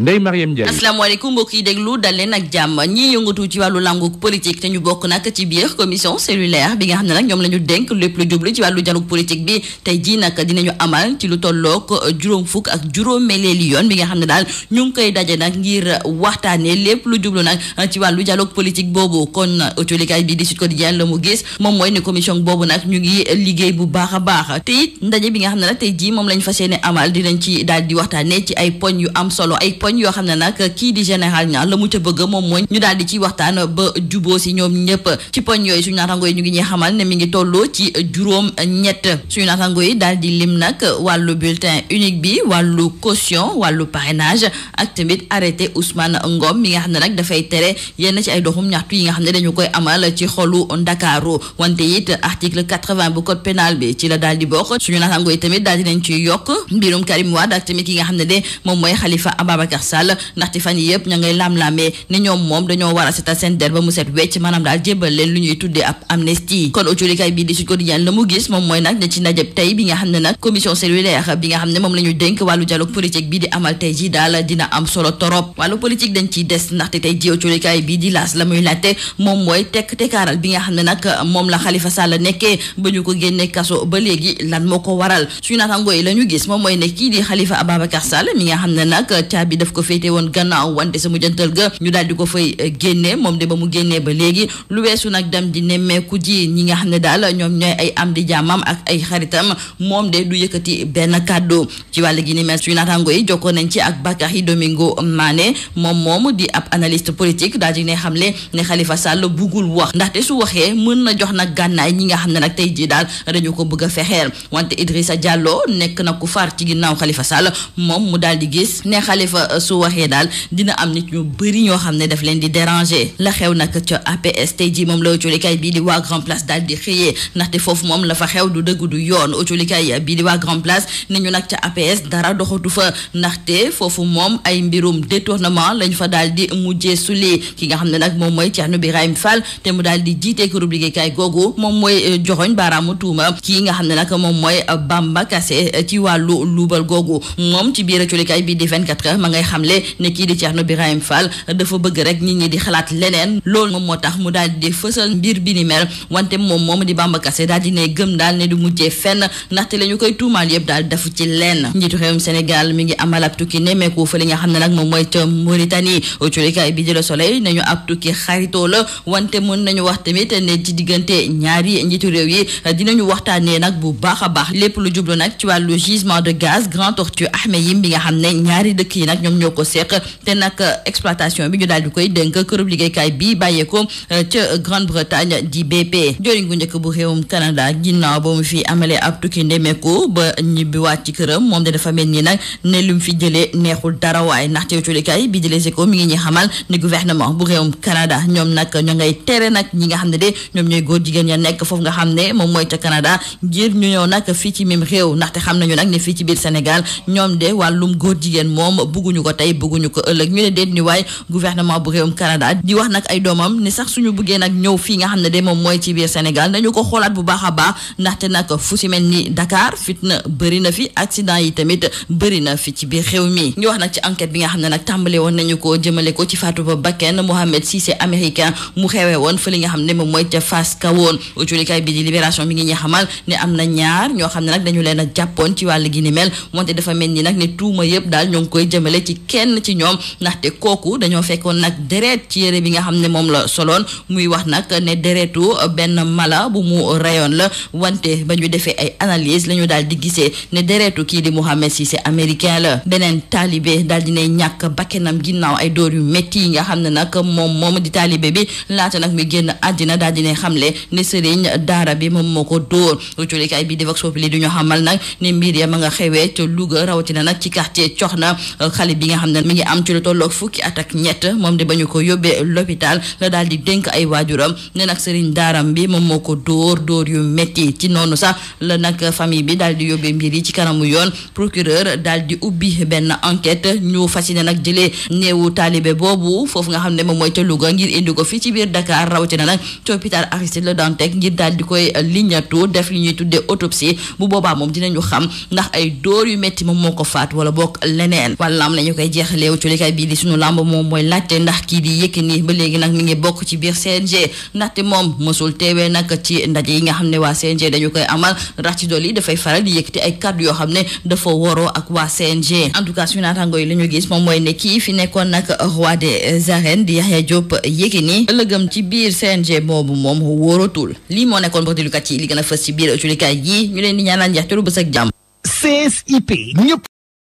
Ndeye Mariam Ndiaye. asalaamaaleykum mbokk yi déglu dal leen ak jàmm ñi yëngatu ci wàllu langu politique te ñu bokk nag ci biir commission cellulaire bi nga xam ne nag ñoom la ñu dénk lépp lu jublu ci wàllu dialogue politique bi tey jii nag dinañu amal ci lu tollook juróom fukk ak juróom-meeleeli yoon bi nga xam ne daal ñu ngi koy daje nag ngir waxtaanee lépp lu jublu nag ci wàllu dialogue politique boobu kon autolikaay bi di Sud Quotidien la mu gis moom mooy ne commission boobu nag ñu ngi liggéey bu baax a baax te it ndaje bi nga xam ne nag tey jii moom lañ fas yéene amal dinañ ci daal di waxtaanee ci ay poñ yu am solo ay poñ yoo xam ne nag kii di général ña la mu ca bëgg moom mooy ñu daal di ci waxtaan ba juboo si ñoom ñëpp ci poñ yooyu suñu naataango yi ñu ngi ñuy xamal ne mi ngi tolloo ci juróom ñett suñu naataango yi daal di lim nag wàllu bulletin unique bi wàllu caution wàllu parrainage ak tamit arrêté Ousmane Ngom mi nga xam ne nag dafay tere yenn ci ay doxum ñaxtu yi nga xam ne dañu koy amal ci xolu Ndakaaru wante it article 80 bu code pénal bi ci la daal di bokk suñu naataango yi tamit daal dinañ ci yokk mbirum Karim Wade ak tamit ki nga xam ne de moom mooy Khalifa Ababacar Sall ndaxte fan yi yëpp ña ngay lam-lamee ne ñoom moom dañoo war a setal seen der ba mu set wecc maanaam daal jébbal leen lu ñuy tuddee ab amnistie kon autolikaay bii di Sud Quotidien la mu gis moom mooy nag ne ci ndajeb tey bi nga xam ne nag commission cellulaire bi nga xam ne moom la ñu dénk wàllu dialogue politique bi di amal tey ji daal dina am solo torop wàllu politique dañ ciy des ndaxte tey ji autolikaay bii di laas la muy laajte moom mooy tekkaaral bi nga xam ne nag moom la Khalifa Sall nekkee ba ñu ko génne kaso ba léegi lan moo ko waral suñu naataango yi la ñu gis moom mooy ne kii di Khalifa Ababacar Sall mi nga xam ne nag caabi daf ko féete woon gannaaw wante sa mujjantal ga ñu daal di ko fay génne moom de ba mu génnee ba léegi lu weesu nag dem di nemmeeku ji ñi nga xam ne daal ñoom ñooy ay am di jàmmam ak ay xaritam moom de du yëkkati benn kàddu ci wàll gi ni mel suñu naataango yi jokkoo nañ ci ak Bakary Domingo Mané moom di ab analyste politique daal di ne xamle ne Khalifa Sall buggul wax ndaxte su waxee mën na jox nag gànnaay ñi nga xam ne nag tey ji daal dañu ko bëgg a fexeel wante Idrissa Diallo nekk na ku far ci ginnaaw Khalifa Sall moom mu daal di gis ne Khalifa su waxee daal dina am nit ñu bëri ñoo xam ne daf leen di déranger la xew nag ca APS tey jii moom la autolikaay bii di waa Grand Place daal di xëyee ndaxte foofu moom la fa xew du dëgg du yoon autolikaay bii di waa Grand Place ne ñu nag ca APS dara doxatu fa ndaxte foofu moom ay mbirum détournement lañ fa daal di mujjee suli ki nga xam ne nag moom mooy Thierno Birahim Fall te mu daal di jiitee kërub liggéeykaay googu moom mooy joxoñ baaraamu tuuma kii nga xam ne nag moom mooy Bamba Kassé ci wàllu luubal googu moom ci biir autolikaay bii di 24 heures ma ngay xamle ne kii di Thierno Birahim Fall dafa bëgg rek nit ñi di xalaat leneen loolu moom moo tax mu daal di fësal mbir bi ni mel wante moom di Bamba Kassé daal di ne gëm daal ne du mujjee fenn ndaxte la ñu koy tuumaal yëpp daal dafu ci lenn njiitu réewum Sénégal mi ngi amal ab tukki nemmeeku fa li nga xam ne nag moom mooy ca Mauritanie autolikaay bi di Le Soleil nañu ab tukki xaritoo la wante mën nañu wax tamit ne ci diggante ñaari njiitu réew yi dinañu waxtaanee nag bu baax a baax lépp lu jublu nag ci wàllu gisement de gaz Grand Tortue Ahmeyim bi nga xam ne ñaari dëkk yi nag ñoom ñoo ko seq te nag exploitation bi ñu daal di koy dénk kërub liggéeykaay bi bàyyeeko ca Grande-Bretagne di BP joriñ gu njëkk bu réewum Canada ginnaaw ba mu fi amalee ab tukki ndemeeku ba ñibbiwaat ci këram moom de dafa mel ni nag ne lu mu fi jëlee neexul dara waaye ndaxte culikaay bi di Les Échos mi ngi ñuy xamal ne gouvernement bu réewum Canada ñoom nag ñoo ngay tere nag ñi nga xam ne de ñoom ñooy góor jigéen ya nekk foofu nga xam ne moom mooy ca Canada ngir ñu ñëw nag fii ci même réew ndaxte xam nañu nag ne fii ci biir Sénégal ñoom de wàllum góor jigéen moom bugguñu ko tey bugguñu ko ëllëg ñu ne déet ni waaye gouvernement bu réewum Canada di wax nag ay doomam ne sax suñu buggee nag ñëw fii nga xam ne de moom mooy ci biir Sénégal nañu ko xoolaat bu baax a baax ndaxte nag fu si mel ni Dakar fitna bëri na fi accident yi tamit bëri na fi ci biir réew mi ñu wax nag ci enquête bi nga xam ne nag tàmbale woon nañu ko jëmale ko ci faatu ba bakken Mohamed Cissé américain mu xewee woon fa li nga xam ne moom mooy ca Fass kawoon autolikaay bi di Libération mi ngi ñuy xamal ne am na ñaar ñoo xam ne nag dañu leen a jàppoon ci wàll gi ni mel wante dafa mel ni nag ne tuuma yëpp daal ñoo ngi koy jëmale ci kenn ci ñoom ndaxte kooku dañoo fekkoon nag deret ci yére bi nga xam ne moom la soloon muy wax nag ne deretu benn mala bu mu rayoon la wante ba ñu defee ay analyse la ñu daal di gisee ne deretu kii di Mohamed Cissé américain la beneen taalibe daal di ne ñàkk bakkenam ginnaaw ay dóor yu métti yi nga xam ne nag moom di taalibe bi laata nag muy génn àddina daal di ne xamle ne sëriñ daara bi moom moo ko dóor culikaay bi di Vox Populi du ñu xamal nag ne mbir ya ma nga xewee ca Louga rawatina nag ci quartier Coxna xale bi nga xam ne mi ngi am ci lu tolloog fukki at ak ñett moom de ba ñu ko yóbbee l'hôpital la daal di dénk ay waajuram ne nag sëriñ daaram bi moom moo ko dóor yu métti ci noonu sax la nag famille bi daal di yóbbee mbir yi ci kanamu yoon procureur daal di ubbi benn enquête ñu fas yéene nag jëlee néewu taalibe boobu foofu nga xam ne moom mooy ca Louga ngir indi ko fii ci biir Dakar rawatina nag ci hôpital Aristide Le Dantec ngir daal di koy liñatu def li ñuy tuddee autopsie bu boobaa moom dinañu xam ndax ay dóor yu métti moom moo ko faat wala boog leneen wàllam la ñu ñu koy jeexalee culikaay bii di sunu lamb moom mooy laajte ndax kii di Yékini ba léegi nag mi ngi bokk ci biir CNG ndaxte moom mësul teewee nag ci ndaje yi nga xam ne waa CNG dañu koy amal rax ci dolli dafay faral di yëkkati ay kàddu yoo xam ne dafa woroo ak waa CNG. En tout cas suñu naataango yi li ñu gis moom mooy ne kii fi nekkoon nag roi des arènes di Yaxya Diop Yékini ëllëgam ci biir CNG boobu moom wóoratul. lii moo nekkoon mbokk déglukat yi li gën a fës ci biir culikaay gi ñu leen di ñaanal njeextalu bës ak jàmm. CSIP ñëpp